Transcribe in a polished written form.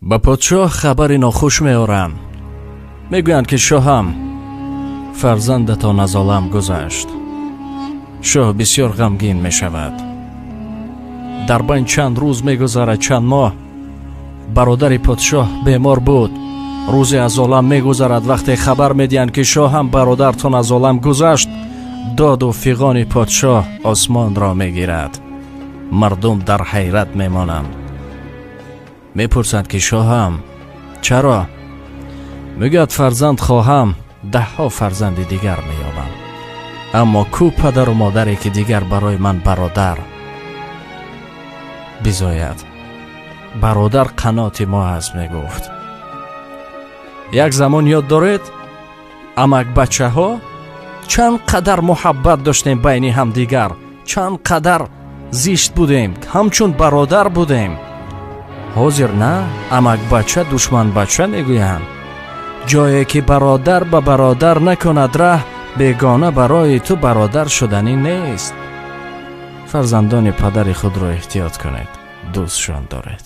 Ба подшоҳ хабари нохуш меоранд. Мегӯянд, ки шоҳам, фарзандатон аз олам гузашт. Шоҳ бисёр ғамгин мешавад. Дар байн чанд рӯз мегузарад, чанд моҳ. Бародари подшоҳ бемор буд. Рӯзе аз олам мегузарад. Вақте хабар медиҳанд, ки шоҳам, бародартон аз олам гузашт, доду фиғони подшоҳ осмонро мегирад. Мардум дар ҳайрат мемонанд. Мепурсанд, ки шоҳам, чаро? Мегӯяд: фарзанд хоҳам, даҳҳо фарзанди дигар меёбам, аммо кӯ падару модаре, ки дигар барои ман бародар бизояд? Бародар қаноти мо аст, мегуфт. Як замон ёд доред, амакбачаҳо чанд қадар муҳаббат доштем байни ҳамдигар, чанд қадар зишт будем, ҳамчун бародар будем. Ҳозир на, амакбача душманбача мегӯянд. Ҷое ки бародар ба бародар накунад раҳ, бегона барои ту бародар шуданӣ нест. Фарзандони падари худро эҳтиёт кунед, дӯстшон доред.